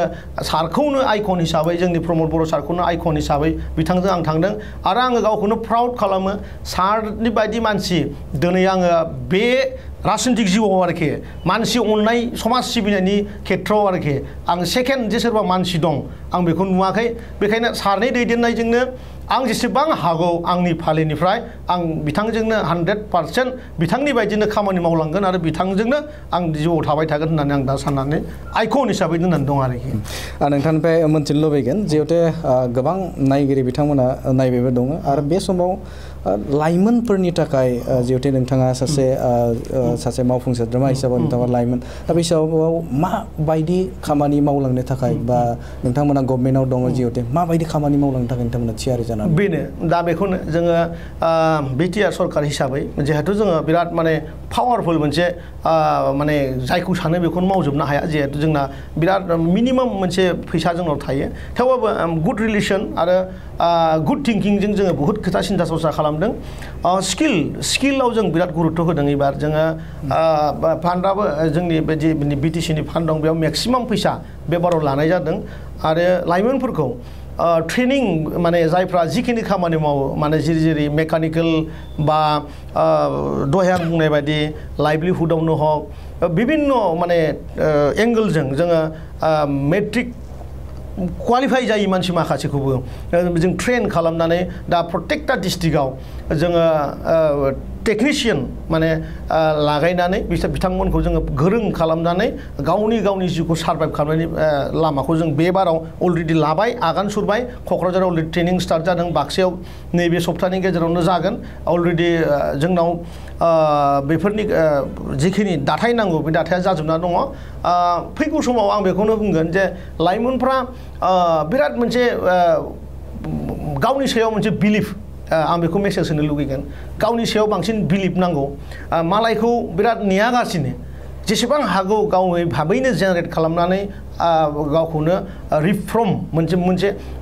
सारखौनो आइकन हिसाबै जोंनि प्रमद बर' सारखौनो आइकन हिसाबै बिथांजों आं थांदों आरो आङो गावखौनो प्राउड खालामो सारनि बायदि मानसि दिनै आङो बे राजनितिक जिउआव आरोखि मानसि अननाय समाज सिबिनायनि खेत्रआव आरोखि आं सेकेन्ड जे सोरबा मानसि दं आं बेखौ नुवाखै बेखायनो सारनि दैदेननायजोंनो आं जेसेबां हागौ आंनि फालिनिफ्राय आं बिथांजोंनो 100% बिथांनि बायदिनो खामानि मावलांगोन आरो बिथांजोंनो आं जिउआव थाबाय थागोन होननानै आं दा साननानै आइकन हिसाबै दोननानै दं आरोखि नोंथांनिफ्राय मोनथिनो लुबैगोन जिहेतु गोबां नायगिरि बिथांमोना नायबायबो दङ आरो बे समाव लाइमोनफोरनि थाखाय जिहेतु नोंथाङा सासे मावफुं सोद्रोमा हिसाबै नोंथाङा लाइमोन दा बे हिसाबाव माबायदि खामानि मावलांनो थाखाय बा नोंथांमोना गभर्नमेन्टआव दङ जिहेतु माबायदि खामानि मावलांनो थाखाय नोंथांमोना थियारि जानानै बेनो दा बेखौनो जोङो BTR सरकार हिसाबै जिहेतु जोङो बिराद माने पावारफुल मोनसे माने जायखौ सानो बेखौनो मावजोबनो हाया जिहेतु जोंना बिराद मिनिमाम मोनसे फैसा जोंनाव थायो थेवबाबो गुड रिलेसन आरो गुड थिंकिंजों जोङो बहुत खोथा सिन्था सरसा खालामदों स्किलाव जों बिराद गुरुत्व होदों एबार जोङो फान्डआबो जोंनि बे BTC नि फान्ड दं बेयाव मेक्सिमाम फैसा बे बाराव लानाय जादों आरो लाइमोनफोरखौ ट्रेनिं माने जायफ्रा जिखिनि खामानि मावो माने जेरै मेकानिकेल बा दहाय आं बुंनाय बायदि लाइभलिहुडआवनो हक बिभिन्न माने एंगलजों जोङो मेट्रिक क्वालिफाइ जायै मानसि माखासेखौबो जों ट्रेन खालामनानै दा प्रत्येकटा डिस्ट्रिक्टआव जोङो टेकनिशियान माने लागायनानै बिथांमोनखौ जोङो गोरों खालामनानै गावनि जिउखौ सार्भाइभ खालामनायनि लामाखौ जों बे बाराव अलरेडि लाबाय आगान सुरबाय क'क्राझाराव अलरेडि ट्रेनिं स्टार्ट जादों बाक्सायाव नैबे सप्तानि गेजेरावनो जागोन अलरेडि जोंनाव बेफोरनि जिखिनि दाथाय नांगौ बे दाथाया जाजोबना दङ फैगौ समाव आं बेखौनो बुंगोन जे लाइमोनफ्रा बिराद मोनसे गावनि सायाव मोनसे बिलिफ आं बेखौ मेसेज होनो लुगैगोन गावनि सायाव बांसिन बिलिफ नांगौ मालायखौ बिराद नेयागासिनो जेसेबां हागौ गावै भाबैनो जेनेरेट खालामनानै गावखौनो रिफर्म मोनसे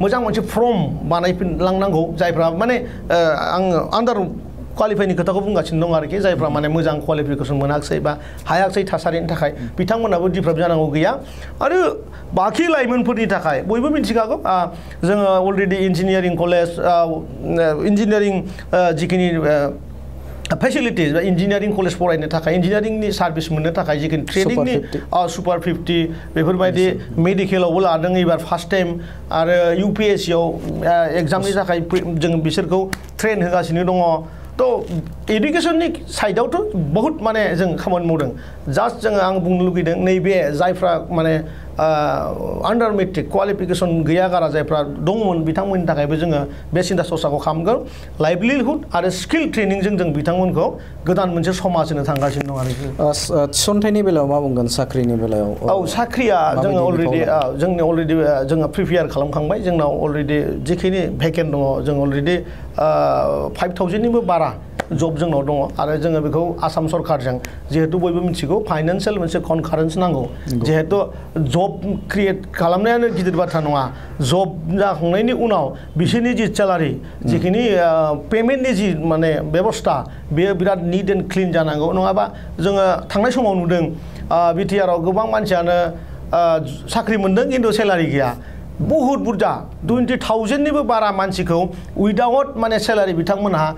मोजां मोनसे फर्म बानायफिनलांनांगौ जायफ्रा माने आं आन्डार क्वालिफाइनि खोथाखौ बुंगासिनो दं आरोखि जायफ्रा माने मोजां क्वालिफिकेसन मोनाखिसै बा हायाखिसै थासारिनि थाखाय बिथांमोनाबो डिप्राइभ जानांगौ गैया आरो बाखि लाइमोनफोरनि थाखाय बयबो मिथिखागौ जोङो अलरेडि इन्जिनियारिं कलेज इन्जिनियारिं जिखिनि फेसिलिटिज बा इन्जिनियारिं कलेज फरायनो थाखाय इन्जिनियारिंनि सार्भिस मोननो थाखाय जिखिनि ट्रेनिंनि सुपार 50 बेफोरबायदि मेडिकेलावबो लादों एबार फार्स्ट टाइम आरो UPSCआव एग्जामनि थाखाय जों बिसोरखौ ट्रेन होगासिनो दङ तो एडुकेशननि साइडआवथ' बहुत माने जों खामानि मावदों जास्ट जोङो आं बुंनो लुगैदों नैबे जायफ्रा माने आन्डार मेट्रिक क्वालिफिकेसन गैया गारा जायफ्रा दंमोन बिथांमोननि थाखायबो जोङो बे सिन्था सरसाखौ खालामगोन लाइभलिहुड आरो स्किल ट्रेनिंजों जों बिथांमोनखौ गोदान मोनसे समाज होनो थांगासिनो दं आरोखि थिसनथाइनि बेलायाव मा बुंगोन साख्रिनि बेलायाव साख्रिया जोङो अलरेडि जोङो प्रिपेयार खालामखांबाय जोंनाव अलरेडि जिखिनि भेकेन्ट दङ जों अलरेडि 5000निबो बारा जब जोंनाव दङ आरो जोङो बेखौ आसाम सरकारजों जिहेतु बयबो मिथिगौ फाइनान्सियेल मोनसे कनकारेन्स नांगौ जिहेतु जब क्रिएट खालामनायानो गिदिर बाथ्रा नङा जब जाखांनायनि उनाव बिसोरनि जि सेलारि जिखिनि पेमेन्टनि जि माने बेबस्था बेयो बिराद निट एन्ड क्लिन जानांगौ नङाबा जोङो थांनाय समाव नुदों BTR आव गोबां मानसियानो साख्रि मोनदों खिन्थु सेलारि गैया बहुत बुरजा 20,000निबो बारा मानसिखौ उइदाउट माने सेलारि बिथांमोनहा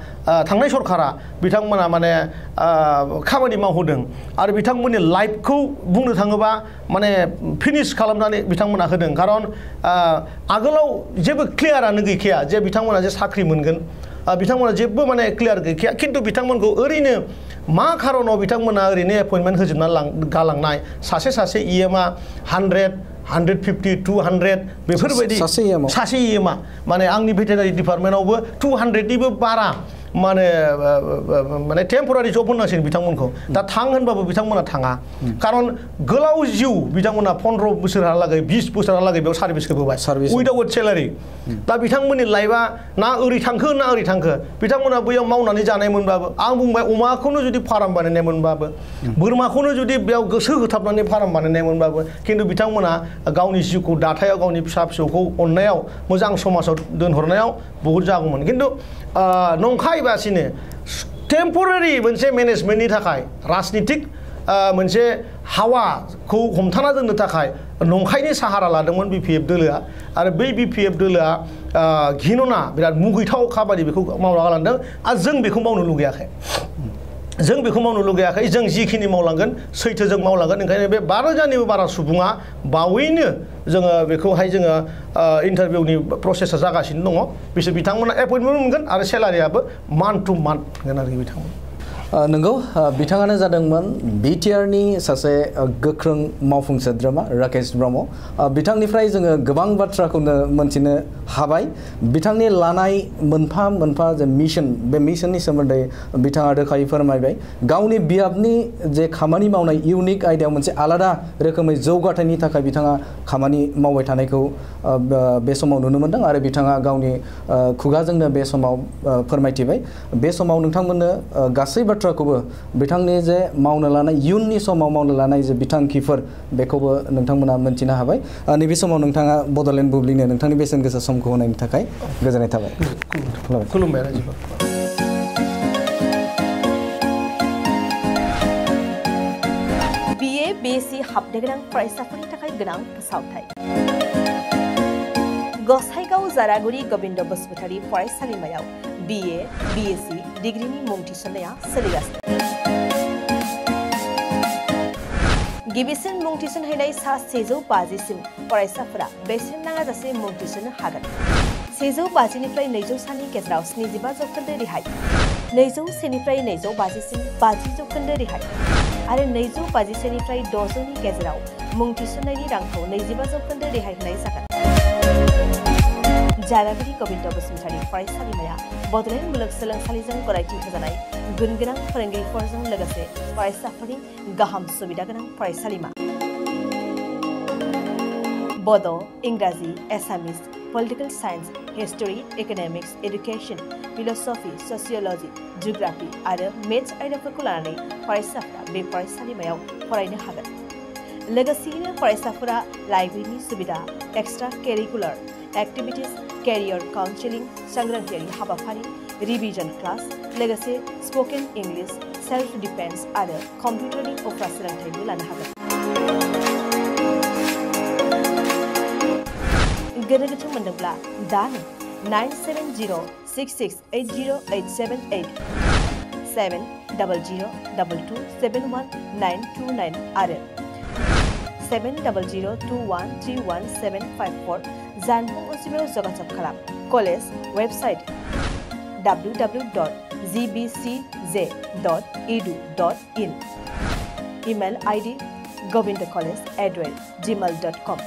थांनाय सरकारा बिथांमोना माने खामानि मावहोदों आरो बिथांमोननि लाइफखौ बुंनो थाङोबा माने फिनिश खालामनानै बिथांमोना होदों खारन आगोलाव जेबो क्लियारानो गैखाया जे बिथांमोना जे साख्रि मोनगोन बिथांमोना जेबो माने क्लियार गैखाया खिन्थु बिथांमोनखौ ओरैनो मा खारनाव बिथांमोना ओरैनो एपइन्टमेन्ट होजोबना गालांनाय सासे EMआ 150 200 बेफोरबायदि सासे EMआ माने आंनि भेटेनारि डिपार्टमेन्टआवबो 200निबो बारा माने टेम्परारि जब होनांसिगोन बिथांमोनखौ दा थां होनबाबो बिथांमोना थाङा खारन गोलाव जिउ बिथांमोना 15 बोसोरहालागै 20 बोसोरहालागै बेयाव सार्भिस होबोबाय उइदाउट सेलारि दा बिथांमोननि लाइफआ ना ओरै थांखो ना ओरै थांखो बिथांमोना बैयाव मावनानै जानाय मोनबाबो आं बुंबाय अमाखौनो जुदि फार्म बानायनाय मोनबाबो बोरमाखौनो जुदि बेयाव गोसो होथाबनानै फार्म बानायनाय मोनबाबो खिन्थु बिथांमोना गावनि जिउखौ दाथायाव गावनि फिसा फिसौखौ अननायाव मोजां समाजाव दोनहरनायाव बहुत जागौमोन खिन्थु नंखाय बासिनो टेम्परारि मोनसे मेनेजमेन्टनि थाखाय राजनितिक मोनसे हावाखौ हमथाना दोननो थाखाय नंखायनि साहारा लादोंमोन BPF दोलोआ आरो बै BPF दोलोआ घिनना बिराद मुगैथाव खामानि बेखौ मावना गालांदों आरो जों बेखौ मावनो लुगैयाखै जों जिखिनि मावलांगोन सैथोजों मावलांगोन ओंखायनो बे 12,000निबो बारा सुबुङा बावैनो जोङो बेखौहाय जोङो इन्टारभिउनि प्रसेसा जागासिनो दङ बिथांमोना एपइन्टमेन्ट मोनगोन आरो सेलारियाबो मान्थ टु मान्थ मोनगोन आरोखि बिथांमोन नंगौ बिथाङानो जादोंमोन BTR नि सासे गोख्रों मावफुं सोद्रोमा राकेश ब्रह्म बिथांनिफ्राय जोङो गोबां बाथ्राखौनो मोनथिनो हाबाय बिथांनि लानाय मोनफा मोनफा जे मिशन बे मिशननि सोमोन्दै बिथाङा रोखायै फोरमायबाय गावनि बियाबनि जे खामानि मावनाय इउनिक आयदायाव मोनसे आलादा रोखोमै जौगाथायनि थाखाय बिथाङा खामानि मावबाय थानायखौ बे समाव नुनो मोनदों आरो बिथाङा गावनि खुगाजोंनो बे समाव फोरमायथिबाय बे समाव नोंथांमोननो गासै बाथ्राखौबो बिथांनि जे मावनो लानाय इयुननि समाव मावनो लानाय जे बिथांखिफोर बेखौबो नोंथांमोना मोनथिनो हाबाय नैबे समाव नोंथाङा बड'लेण्ड बुब्लिनो नोंथांनि बेसेन गोसा समखौ होनायनि थाखाय गोजोननाय थाबाय खुलुमबाय राजिबा BA BSc हाबनो गोनां फरायसाफोरनि थाखाय गोनां फोसावथाय गसाइगाव जारागुरि गोविंद बसुमतारी फरायसालिमायाव BA BSc डिग्रीनि मुं थिसननाया सोलिगासिनो गिबिसिन मुं थिसनहैनाय सा 150 सिम फरायसाफोरा बेसेन नाङाजासे मुं थिसननो हागोन 150 निफ्राय 200 सानि गेजेराव 75 जौखोन्दो रेहाय 201 निफ्राय 250 सिम 50 जौखोन्दो रेहाय आरो 250 निफ्राय 600 नि गेजेराव मुं थिसननायनि रांखौ 25 जौखोन्दो रेहाय होनाय जागोन जारागुरि गोविंद बसुमतारी फरायसालिमाया बड'लेण्ड मुलुगसोलोंसालिजों गनायथि होजानाय गुनगोनां फोरोंगिरिफोरजों लोगोसे फरायसाफोरनि गाहाम सुबिदा गोनां फरायसालिमा बड' इंराजि Assamese political science history economics education philosophy sociology geography आरो मेथ्स आयदाफोरखौ लानानै फरायसाफोरा बे फरायसालिमायाव फरायनो हागोन लोगोसेयैनो फरायसाफोरा लाइब्रेरिनि सुबिदा एक्सट्रा करिकुलार एक्टिविटीज कैरियर काउंसिलिंग सांग्रांथियारि हाबाफारि रिविजन क्लास लोगोसे स्पोकन इंग्लिश सेल्फ डिफेंस आरो कम्पिउटारनि उफ्रा सोलोंथायबो लानो हागोन गोनो गोथो मोनदोंब्ला दानो 9706680878 700227129 आरो 7002131754 जानबुं अनजिमायाव जगाजग खालाम college website www.gbcj.edu.in email ID govindacollege@gmail.com